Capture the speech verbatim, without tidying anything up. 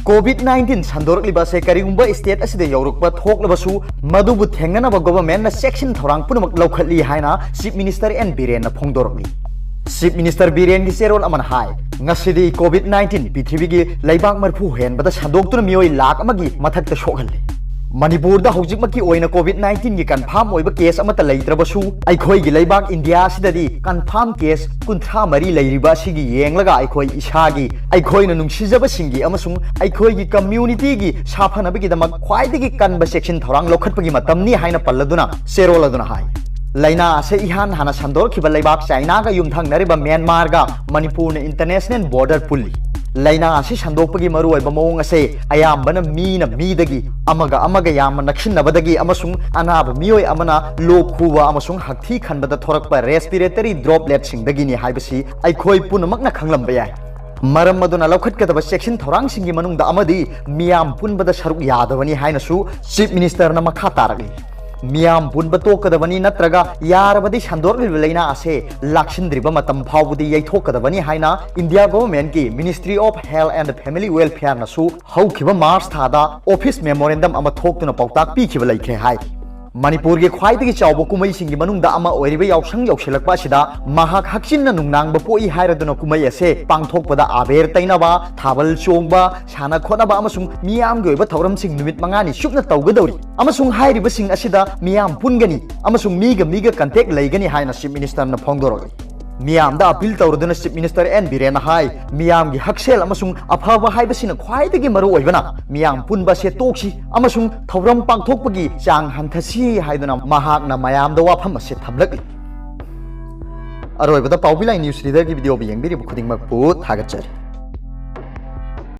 COVID nineteen ꯁꯟꯗꯣꯔꯛꯂꯤꯕ ꯑꯁꯦ ꯀꯔꯤꯒꯨꯝꯕ state ꯑꯁꯤꯗ ꯌꯧꯔꯛꯄ ꯊꯣꯛꯂꯕꯁꯨ, ꯃꯗꯨꯕꯨ ꯊꯦꯡꯅꯅꯕ governmentꯅ ꯆꯦꯛꯁꯤꯟ ꯊꯧꯔꯥꯡ ꯄꯨꯝꯅꯃꯛ ꯂꯧꯈꯠꯂꯤ ꯍꯥꯏꯅ Chief Minister N ꯕꯤꯔꯦꯟꯅ ꯐꯣꯡꯗꯣꯔꯛꯂꯤ꯫ Chief Minister ꯕꯤꯔꯦꯟꯒꯤ ꯆꯦꯔꯣꯜ ꯑꯃꯅ ꯍꯥꯏ, ꯉꯁꯤꯗꯤ COVID nineteen ꯄ꯭ꯔꯤꯊꯤꯕꯤꯒꯤ ꯂꯩꯕꯥꯛ ꯃꯔꯤꯐꯨ ꯍꯦꯟꯕꯗ ꯁꯟꯗꯣꯛꯇꯨꯅ ꯃꯤꯑꯣꯏ ꯂꯥꯈ ꯑꯃꯒꯤ ꯃꯊꯛꯇ ꯁꯣꯛꯍꯜꯂꯦ꯫ ꯃꯅꯤꯄꯨꯔꯗ ꯍꯧꯖꯤꯛꯃꯛꯀꯤ ꯑꯣꯏꯅ COVID nineteenꯒꯤ confirm ꯑꯣꯏꯕ case ꯑꯃꯠꯇ ꯂꯩꯇ꯭ꯔꯕꯁꯨ, ꯑꯩꯈꯣꯏꯒꯤ ꯂꯩꯕꯥꯛ ꯏꯟꯗꯤꯌꯥ ꯑꯁꯤꯗꯗꯤ confirm case ꯀꯨꯟꯊ꯭ꯔꯥ ꯃꯔꯤ ꯂꯩꯔꯤꯕ ꯑꯁꯤꯒꯤ ꯌꯦꯡꯂꯒ, ꯑꯩꯈꯣꯏ ꯏꯁꯥꯒꯤ, ꯑꯩꯈꯣꯏꯅ ꯅꯨꯡꯁꯤꯖꯕꯁꯤꯡꯒꯤ ꯑꯃꯁꯨꯡ ꯑꯩꯈꯣꯏꯒꯤ communityꯒꯤ ꯁꯥꯐꯅꯕꯒꯤꯗꯃꯛ ꯈ꯭ꯋꯥꯏꯗꯒꯤ ꯀꯟꯕ ꯆꯦꯛꯁꯤꯟ ꯊꯧꯔꯥꯡ ꯂꯧꯈꯠꯄꯒꯤ ꯃꯇꯝꯅꯤ ꯍꯥꯏꯅ ꯄꯜꯂꯗꯨꯅ ꯆꯦꯔꯣꯜ ꯑꯗꯨꯅ ꯍꯥꯏ꯫ ꯂꯥꯏꯅꯥ ꯑꯁꯤ ꯏꯍꯥꯟ ꯍꯥꯟꯅ ꯁꯟꯗꯣꯔꯛꯈꯤꯕ ꯂꯩꯕꯥꯛ ꯆꯥꯏꯅꯥꯒ ꯌꯨꯝꯊꯪꯅꯔꯤꯕ ꯃ꯭ꯌꯥꯟꯃꯥꯔꯒ ꯃꯅꯤꯄꯨꯔꯅ international border ꯄꯨꯜꯂꯤ꯫ ꯂꯥꯏꯅꯥ ꯑꯁꯤ ꯁꯟꯗꯣꯛꯄꯒꯤ ꯃꯔꯨꯑꯣꯏꯕ ꯃꯑꯣꯡ ꯑꯁꯦ ꯑꯌꯥꯝꯕꯅ ꯃꯤꯅ ꯃꯤꯗꯒꯤ, ꯑꯃꯒ ꯑꯃꯒ ꯌꯥꯝꯅ ꯅꯛꯁꯤꯟꯅꯕꯗꯒꯤ ꯑꯃꯁꯨꯡ ꯑꯅꯥꯕ ꯃꯤꯑꯣꯏ ꯑꯃꯅ ꯂꯣꯛ ꯈꯨꯕ ꯑꯃꯁꯨꯡ ꯍꯛꯊꯤ ꯈꯟꯕꯗ ꯊꯣꯔꯛꯄ respiratory dropletꯁꯤꯡꯗꯒꯤꯅꯤ ꯍꯥꯏꯕꯁꯤ ꯑꯩꯈꯣꯏ ꯄꯨꯝꯅꯃꯛꯅ ꯈꯪꯂꯝꯕ ꯌꯥꯏ꯫ ꯃꯔꯝ ꯑꯗꯨꯅ ꯂꯧꯈꯠꯀꯗꯕ ꯆꯦꯛꯁꯤꯟ ꯊꯧꯔꯥꯡꯁꯤꯡꯒꯤ ꯃꯅꯨꯡꯗ ꯑꯃꯗꯤ ꯃꯤꯌꯥꯝ ꯄꯨꯟꯕꯗ ꯁꯔꯨꯛ ꯌꯥꯗꯕꯅꯤ ꯍꯥꯏꯅꯁꯨ Chief Ministerꯅ ꯃꯈꯥ ꯇꯥꯔꯛꯂꯤ꯫ ꯃꯤꯌꯥꯝ ꯄꯨꯟꯕ ꯇꯣꯛꯀꯗꯕꯅꯤ, ꯅꯠꯇ꯭ꯔꯒ ꯌꯥꯔꯕꯗꯤ ꯁꯟꯗꯣꯔꯛꯂꯤꯕ ꯂꯥꯏꯅꯥ ꯑꯁꯦ ꯂꯥꯛꯁꯤꯟꯗ꯭ꯔꯤꯕ ꯃꯇꯝ ꯐꯥꯎꯕꯗꯤ ꯌꯩꯊꯣꯛꯀꯗꯕꯅꯤ ꯍꯥꯏꯅ ꯏꯟꯗꯤꯌꯥ governmentꯀꯤ Ministry of Health and Family Welfareꯅꯁꯨ ꯍꯧꯈꯤꯕ ꯃꯥꯔꯆ ꯊꯥꯗ office memorandum ꯑꯃ ꯊꯣꯛꯇꯨꯅ ꯄꯥꯎꯇꯥꯛ ꯄꯤꯈꯤꯕ ꯂꯩꯈ꯭ꯔꯦ ꯍꯥꯏ꯫ ꯃꯅꯤꯄꯨꯔꯒꯤ ꯈ꯭ꯋꯥꯏꯗꯒꯤ ꯆꯥꯎꯕ ꯀꯨꯝꯍꯩꯁꯤꯡꯒꯤ ꯃꯅꯨꯡꯗ ꯑꯃ ꯑꯣꯏꯔꯤꯕ ꯌꯥꯎꯁꯪ ꯌꯧꯁꯤꯜꯂꯛꯄ ꯑꯁꯤꯗ ꯃꯍꯥꯛ ꯍꯛꯆꯤꯟꯅ ꯅꯨꯡꯅꯥꯡꯕ ꯄꯣꯛꯏ ꯍꯥꯏꯔꯗꯨꯅ ꯀꯨꯝꯍꯩ ꯑꯁꯦ ꯄꯥꯡꯊꯣꯛꯄꯗ ꯑꯕꯦꯔ ꯇꯩꯅꯕ, ꯊꯥꯕꯜ ꯆꯣꯡꯕ, ꯁꯥꯟꯅ ꯈꯣꯠꯅꯕ ꯑꯃꯁꯨꯡ ꯃꯤꯌꯥꯝꯒꯤ ꯑꯣꯏꯕ ꯊꯧꯔꯝꯁꯤꯡ ꯅꯨꯃꯤꯠ ꯃꯉꯥꯅꯤ ꯆꯨꯞꯅ ꯇꯧꯒꯗꯧꯔꯤ ꯑꯃꯁꯨꯡ ꯍꯥꯏꯔꯤꯕꯁꯤꯡ ꯑꯁꯤꯗ ꯃꯤꯌꯥꯝ ꯄꯨꯟꯒꯅꯤ ꯑꯃꯁꯨꯡ ꯃꯤꯒ ꯃꯤꯒ contact ꯂꯩꯒꯅꯤ ꯍꯥꯏꯅ Chief Ministerꯅ ꯐꯣꯡꯗꯣꯔꯛꯂꯤ꯫ ꯃꯤꯌꯥꯝꯗ appeal ꯇꯧꯔꯗꯨꯅ Chief Minister N ꯕꯤꯔꯦꯟꯅ ꯍꯥꯏ, ꯃꯤꯌꯥꯝꯒꯤ ꯍꯛꯁꯦꯜ ꯑꯃꯁꯨꯡ ꯑꯐꯕ ꯍꯥꯏꯕꯁꯤꯅ ꯈ꯭ꯋꯥꯏꯗꯒꯤ ꯃꯔꯨ ꯑꯣꯏꯕꯅ ꯃꯤꯌꯥꯝ ꯄꯨꯟꯕ ꯑꯁꯦ ꯇꯣꯛꯁꯤ ꯑꯃꯁꯨꯡ ꯊꯧꯔꯝ ꯄꯥꯡꯊꯣꯛꯄꯒꯤ ꯆꯥꯡ ꯍꯟꯊꯁꯤ ꯍꯥꯏꯗꯨꯅ ꯃꯍꯥꯛꯅ ꯃꯌꯥꯝꯗ ꯋꯥꯐꯝ ꯑꯁꯤ ꯊꯝꯂꯛꯂꯤ꯫ ꯑꯔꯣꯏꯕꯗ ꯄꯥꯎꯕꯤ ꯂꯥꯏ news readerꯒꯤ videoꯕꯨ ꯌꯦꯡꯕꯤꯔꯤꯕ ꯈꯨꯗꯤꯡꯃꯛꯄꯨ ꯊꯥꯒꯠꯆꯔꯤ꯫